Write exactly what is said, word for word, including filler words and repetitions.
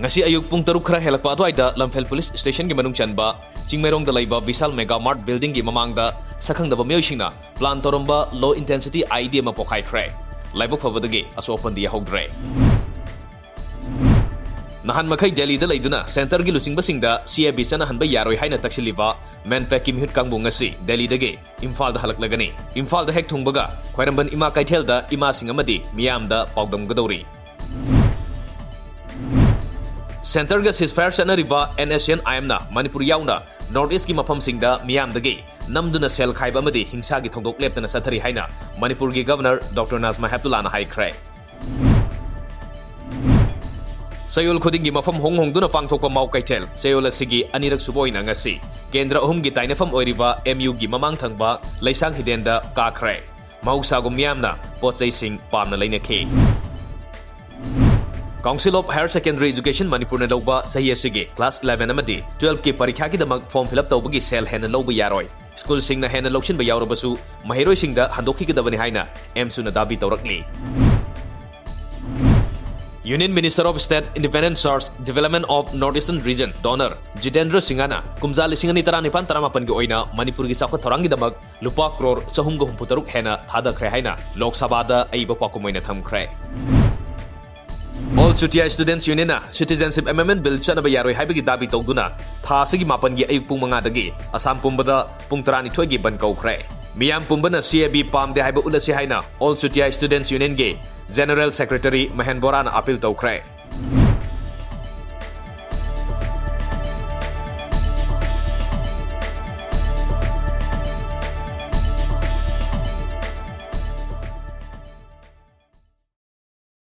ꯉꯁꯤ ꯑꯌꯨꯛ ꯄꯨꯡ ꯇꯔꯨꯛ ꯈꯔ ꯍꯦꯜꯂꯛꯄ ꯑꯗꯨꯋꯥꯏꯗ ꯂꯝꯐꯦꯜ ꯄꯨꯂꯤꯁ ꯁ꯭ꯇꯦꯁꯟꯒꯤ ꯃꯅꯨꯡ ꯆꯟꯕ ꯆꯤꯡꯃꯩꯔꯣꯡꯗ ꯂꯩꯕ ꯕꯤꯁꯥꯜ ꯃꯦꯒꯥ ꯃꯥꯔꯠ ꯕꯤꯜꯗꯤꯡꯒꯤ ꯃꯃꯥꯡꯗ ꯁꯛꯈꯪꯗꯕ ꯃꯤꯑꯣꯏꯁꯤꯡꯅ ꯄ꯭ꯂꯥꯟ ꯇꯧꯔꯝꯕ ꯂꯣ ꯏꯟꯇꯦꯟꯁꯤꯇꯤ ꯑꯥꯏ ꯏ ꯗꯤ ꯑꯃ ꯄꯣꯈꯥꯏꯈ꯭ꯔꯦ꯫ ꯂꯥꯏꯕꯛ ꯐꯕꯗꯒꯤ ꯑꯁꯣꯛ ꯑꯄꯟꯗꯤ ꯌꯥꯎꯍꯧꯗ꯭ꯔꯦ꯫ ꯅꯍꯥꯟ ꯃꯈꯩ ꯗꯦꯜꯂꯤꯗ ꯂꯩꯗꯨꯅ ꯁꯦꯟꯇꯔꯒꯤ ꯂꯨꯆꯤꯡꯕꯁꯤꯡꯗ ꯁꯤ ꯑꯦ ꯕꯤ ꯆꯠꯅꯍꯟꯕ ꯌꯥꯔꯣꯏ ꯍꯥꯏꯅ ꯇꯛꯁꯤꯜꯂꯤꯕ ꯃꯦꯟꯄꯦꯛꯀꯤ ꯃꯤꯍꯨꯠ ꯀꯥꯡꯕꯨ ꯉꯁꯤ ꯗꯦꯜꯂꯤꯗꯒꯤ ꯏꯝꯐꯥꯜꯗ ꯍꯜꯂꯛꯂꯒꯅꯤ꯫ ꯏꯝꯐꯥꯜꯗ ꯍꯦꯛ ꯊꯨꯡꯕꯒ ꯈ꯭ꯋꯥꯏꯔꯝꯕꯟ ꯏꯃꯥ ꯀꯩꯊꯦꯜꯗ ꯏꯃꯥꯁꯤꯡ ꯑꯃꯗꯤ ꯃꯤꯌꯥꯝꯗ ꯄꯥꯎꯗꯝꯒꯗꯧꯔꯤ꯫ ꯁꯦꯟꯇꯔꯒ ceasefire ꯆꯠꯅꯔꯤꯕ ꯑꯦꯟ ꯑꯦꯁ ꯁꯤ ꯑꯦꯟ ꯑꯥꯏ ꯑꯦꯝꯅ ꯃꯅꯤꯄꯨꯔ ꯌꯥꯎꯅ ꯅꯣꯔꯠ ꯏꯁꯀꯤ ꯃꯐꯝꯁꯤꯡꯗ ꯃꯤꯌꯥꯝꯗꯒꯤ ꯅꯝꯗꯨꯅ ꯁꯦꯜ ꯈꯥꯏꯕ ꯑꯃꯗꯤ ꯍꯤꯡꯁꯥꯒꯤ ꯊꯧꯗꯣꯛ ꯂꯦꯞꯇꯅ ꯆꯠꯊꯔꯤ ꯍꯥꯏꯅ ꯃꯅꯤꯄꯨꯔꯒꯤ ꯒꯚꯔꯅꯔ ꯗꯣꯛꯇꯔ ꯅꯥꯖꯃꯥ ꯍꯦꯞꯇꯨꯂꯥꯅ ꯍꯥꯏꯈ꯭ꯔꯦ꯫ ꯆꯌꯣꯜ ꯈꯨꯗꯤꯡꯒꯤ ꯃꯐꯝ ꯍꯣꯡ ꯍꯣꯡꯗꯨꯅ ꯄꯥꯡꯊꯣꯛꯄ ꯃꯥꯎ ꯀꯩꯊꯦꯜ ꯆꯌꯣꯜ ꯑꯁꯤꯒꯤ ꯑꯅꯤꯔꯛ ꯁꯨꯕ ꯑꯣꯏꯅ ꯉꯁꯤ ꯀꯦꯟꯗ꯭ꯔ ꯑꯍꯨꯝꯒꯤ ꯇꯥꯏꯅꯐꯝ ꯑꯣꯏꯔꯤꯕ ꯑꯦꯝ ꯌꯨꯒꯤ ꯃꯃꯥꯡ ꯊꯪꯕ ꯂꯩꯁꯥꯡ ꯍꯤꯗꯦꯟꯗ ꯀꯥꯈ꯭ꯔꯦ꯫ ꯃꯍꯧꯁꯥꯒꯨꯝ ꯃꯤꯌꯥꯝꯅ ꯄꯣꯠ ꯆꯩꯁꯤꯡ ꯄꯥꯝꯅ ꯂꯩꯅꯈꯤ꯫ Council of Higher Secondary Education ꯃꯅꯤꯄꯨꯔꯅ ꯂꯧꯕ ꯆꯍꯤ ꯑꯁꯤꯒꯤ class eleven ꯑꯃꯗꯤ twelve ꯀꯤ ꯄꯔꯤꯈ꯭ꯌꯥꯒꯤꯗꯃꯛ form fill up ꯇꯧꯕꯒꯤ ꯁꯦꯜ ꯍꯦꯟꯅ ꯂꯧꯕ ꯌꯥꯔꯣꯏ꯫ ꯁ꯭ꯀꯨꯜꯁꯤꯡꯅ ꯍꯦꯟꯅ ꯂꯧꯁꯤꯟꯕ ꯌꯥꯎꯔꯕꯁꯨ ꯃꯍꯩꯔꯣꯏꯁꯤꯡꯗ ꯍꯟꯗꯣꯛꯈꯤꯒꯗꯕꯅꯤ ꯍꯥꯏꯅ ꯑꯦꯝꯁꯨꯅ Dhabi ꯇꯧꯔꯛꯂꯤ꯫ Union Minister of State Independent Charge Development of North Eastern Region, DoNER, Jitendra ꯁꯤꯡꯍꯅ ꯀꯨꯝꯖꯥ ꯂꯤꯁꯤꯡ ꯑꯅꯤ ꯇꯔꯥꯅꯤꯄꯥꯟ ꯇꯔꯥꯃꯥꯄꯟꯒꯤ ꯑꯣꯏꯅ ꯃꯅꯤꯄꯨꯔꯒꯤ ꯆꯥꯎꯈꯠ ꯊꯧꯔꯥꯡꯒꯤꯗꯃꯛ ꯂꯨꯄꯥ ꯀ꯭ꯔꯣꯔ ꯆꯍꯨꯝꯒ ꯍꯨꯝꯐꯨ ꯇꯔꯨꯛ ꯍꯦꯟꯅ ꯊꯥꯗꯈ꯭ꯔꯦ ꯍꯥꯏꯅ ꯂꯣꯛ ꯁꯚꯥꯗ ꯑꯏꯕ ꯄꯥꯎꯈꯨꯝ ꯑꯣꯏꯅ ꯊꯝꯈ꯭ꯔꯦ꯫ All Chutiya Students Union ꯅ Citizenship Amendment Bill ꯆꯠꯅꯕ ꯌꯥꯔꯣꯏ ꯍꯥꯏꯕꯒꯤ ꯗꯥꯕꯤ ꯇꯧꯗꯨꯅ ꯊꯥ ꯑꯁꯤꯒꯤ ꯃꯥꯄꯟꯒꯤ ꯑꯌꯨꯛ ꯄꯨꯡ ꯃꯉꯥꯗꯒꯤ ꯑꯁꯥꯝ ꯄꯨꯝꯕꯗ ꯄꯨꯡ ꯇꯔꯥꯅꯤꯊꯣꯏꯒꯤ ꯕꯟ ꯀꯧꯈ꯭ꯔꯦ꯫ ꯃꯤꯌꯥꯝ ꯄꯨꯝꯕꯅ ꯁꯤ ꯑꯦ ꯕꯤ ꯄꯥꯝꯗꯦ ꯍꯥꯏꯕ ꯎꯠꯂꯁꯤ ꯍꯥꯏꯅ All Chutiya Students Union ꯒꯤ General Secretary ꯃꯍꯦꯟ ꯕꯣꯔꯥꯅ appeal ꯇꯧꯈ꯭ꯔꯦ꯫